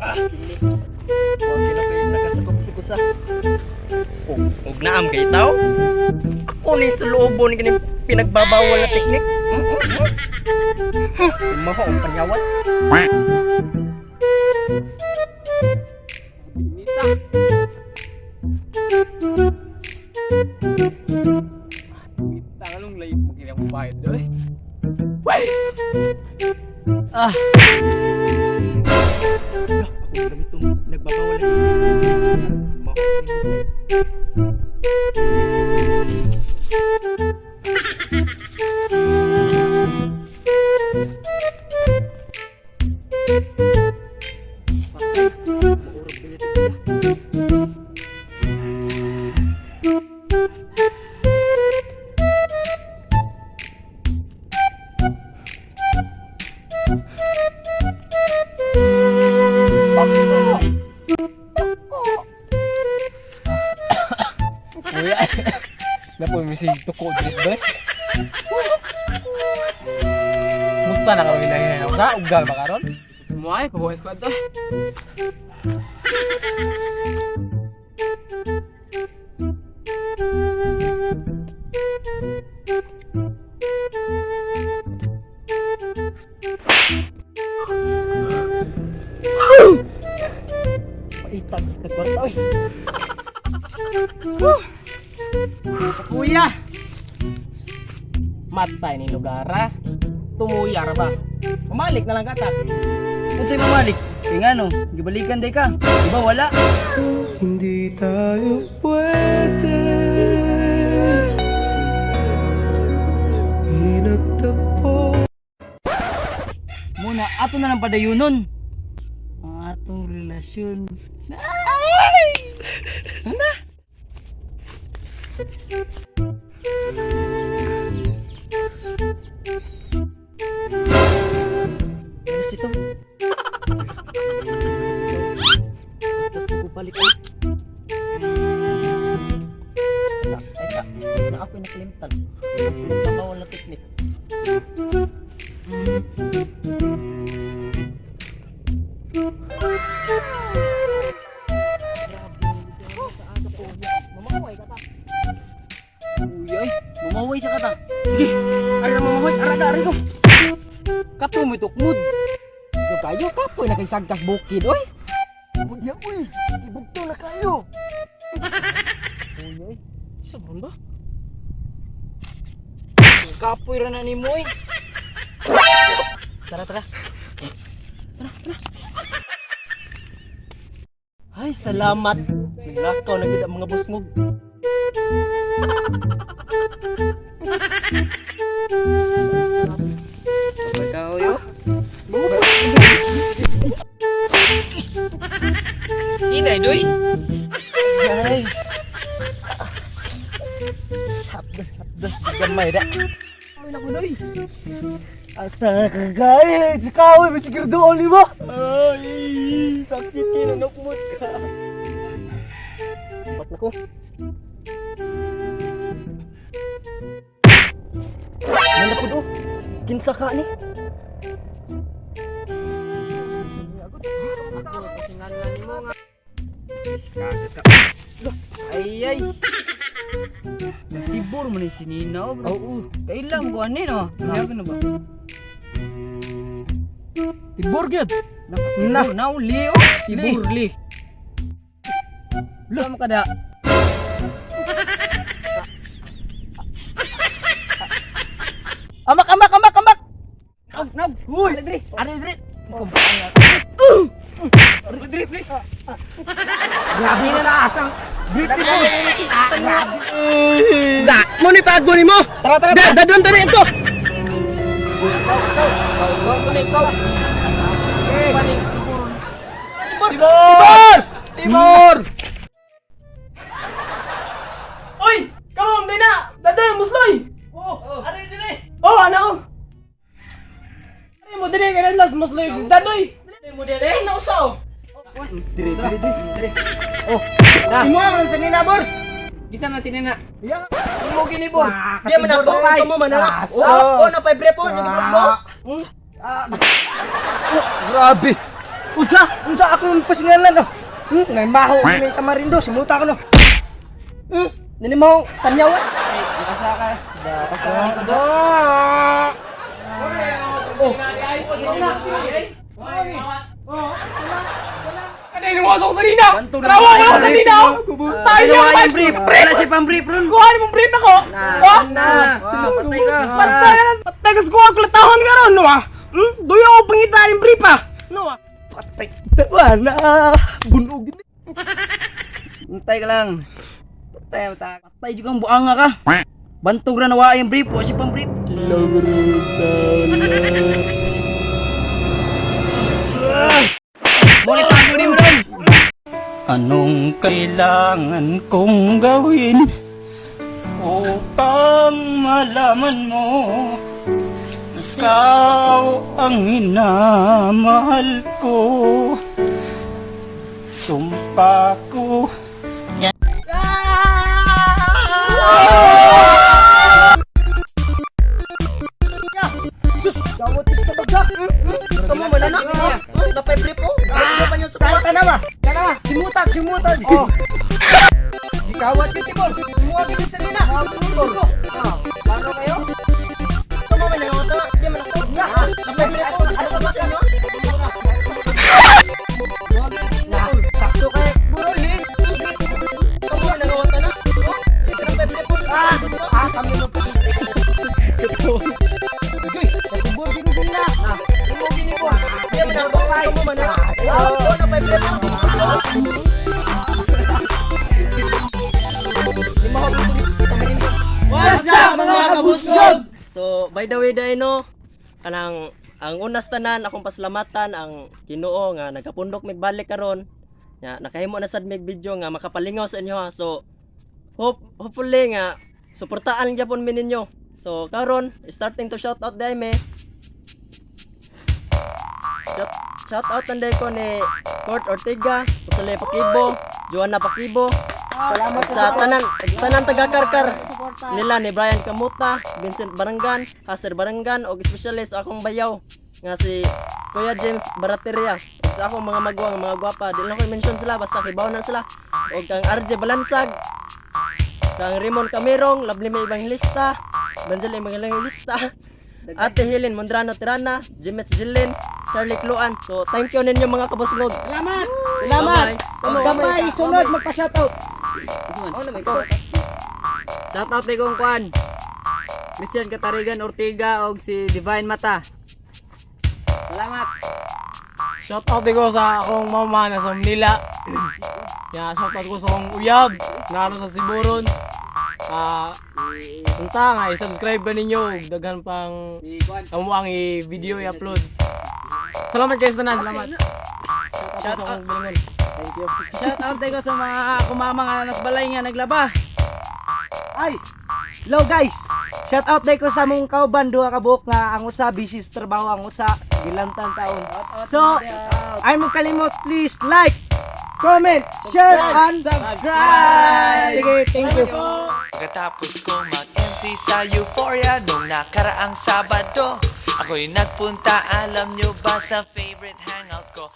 Ah, kini. Wa kina pa nakasakop sa kusa. Og og naam kay taw. Ako ni sa loobo ni kining pinagbabawal na teknik. Maho ang panyawat. Inita. Inita nga nung late mo kinang bayad doy. Wey! Ah, Lah, ako gamit tong pinagbabawal na teknik. Maho. Maurog ba niya ito? Kuya. Napo mi si tuko dito doy. Musta na kami na hinaw sa ugal ba karon? Semua ay pabuhay ko ato. Paitag, nagkwarta oy. Kuya. Matay ni lugara. Tumuya ra ba? Pumalik na lang kata. Unsay mamalik? Kay ngano, gibalikan day ka. Di ba wala? Hindi tayo pwede. Di nagtagpo. Muna ato na lang padayunon. Ang atong relasyon. Ay! Tana. Ano si to? Balik ay. Sa, ay sa, na ako'y nakalimtan. Pinagbabawal na teknik. Uy ay, mamaway sa kata. Sige, ari na mamahoy, ara ka, ari ko. Kato mo tukmod. Yo kayo kapoy na kay sagkas bukid oy. Budya uy, ibugto na kayo. Uy ay, sa ba? Kapoy ra na nimo oy. Tara tara. Ay, salamat. Naglakaw na gid ang mga busngog. Ikaw yo. Inay doy. Ay. Hapdos, hapdos, gamay da. Uy nako doy. Asa kagay, sikaw may sigurdo oli mo. Ay, sakit kay nanukmot ka. Ba't na ko? Nanda po do. Kinsa ka ni? Ay ay. Tibor man ni si Nina oh, bro. Oo. Kailan buwan ni no? Kaya na ba? Tibor gyud. Na, na uli oh. Tibor li. Lo mo kada. Amak amak amak amak. Nog nog. Uy, Dre. ari dre. Dre, please. Grabe na naasang grip mo. Da, mo ni pago nimo. Tara tara. Da, dadon tani ito. Go, go, go, go. Tibor! Tibor! Oy, come on, na. Dadoy musloy. Oh, ari dire. Oh, ana ko. Ari mo dire kay last musloy. Dadoy. Mo dire. Na usaw. Dire dire dire. Oh, na. Imo man sa nina bor. Gisa man si Nina. Ya. Mo gini bor. Di man ako pay. mo man na. Oh, oh na pay bre po, mo. Grabe. Unsa? Unsa akong pasingalan oh? Naimaho ko na yung tamarindo, simuta ko no. Nini mo tanyaw eh. Ay, nakasa ka. Nakasa ka dito do. Ano yung inuwasan ko sa nina? Banto na Tanawa ko sa nina! Sabi niya, Ginawa may yung brief. brief! Wala siya pang brief ron. Kuha mo brief ako! Ha? Na, patay ka. Patay na! Patay ka sa kuha ko latahon ka ron, no ah? Duyo ako pangita yung brief ah! No ah? Patay. Wala. Bunugin. Patay ka lang. Patay ta. Patay juga ang buanga ka. Bantog ra nawa yung brief, wala siya pang brief. Mo ni pago ni mo ron. Anong kailangan kong gawin upang malaman mo ikaw ang minamahal ko? Sumpa ko. Sus, dawat is tabagak. Kamo man na. Napay brief oh. Ano pa niyo sa kuha? Tanawa. Tanawa. Simutan, simutan. Oh. Gikawat yung tibol. Simuha gid sa nina. Ah, paano kayo? Kamo man na to. Di man ako. Na. Napay brief oh. Ano ka ba sa inyo? Na, sakto kay Burol eh. Kamo man na na. Napay brief oh. Ah, ah, kami mo. Uy, katubor gini sila. Tumo gini ko. Di man ako kay mo man na. Oh, napay brief oh. What's up mga kabusnog? So, by the way, Dino, kanang ang unas tanan akong pasalamatan ang Ginoo nga nagapundok mig balik karon. Nga nakahimo na sad mig video nga makapalingaw sa inyo ha. So, hopefully nga suportaan gyapon mi ninyo. So, karon starting to shout out dai me. Shout out tanday ko ni Kurt Ortega, Jose Pakibo, Joanna Pakibo. Salamat sa tanan, tanan taga Karkar nila ni Brian Kamuta, Vincent Barangan, Haser Barangan og especially sa akong bayaw nga si Kuya James Barateria. Ug sa akong mga maguwang mga gwapa, di lang ko i-mention sila basta kibaw na sila. Og kang RJ Balansag, kang Raymond Camerong, Lovely May Evangelista, Banjel Evangelista, Ate Helen Mondrano Tirana, Jimets Jilin, Charlie Cluan. So, thank you ninyo mga kabusngog. Salamat. Salamat. Gamay, sunod, magpa-shoutout. Shout out ni kong kwan. Christian Katarigan Ortega og si Divine Mata. Salamat. Shout out ko sa akong mama na sa Manila. Ya, shout out ko sa akong uyab naroon sa Siburon. Ah, unta nga i-subscribe ba ninyo ug daghan pang Si kwan. amo ang i-video i-upload. Salamat guys tanan, salamat. Shout out sa akong bilingon. Thank you. Shout out ko sa mga kumama nga nas balay nga naglaba. Ay! Hello guys! Shout out day ko sa mong kauban duha ka buok nga ang usa busy sa trabaho, ang usa gilantan taon. So, ay mo kalimot, please like, comment, share and Subscribe. Sige, thank you. Pagkatapos ko mag-MC sa Euphoria nung nakaraang Sabado, ako'y nagpunta, alam nyo ba, sa favorite hangout ko.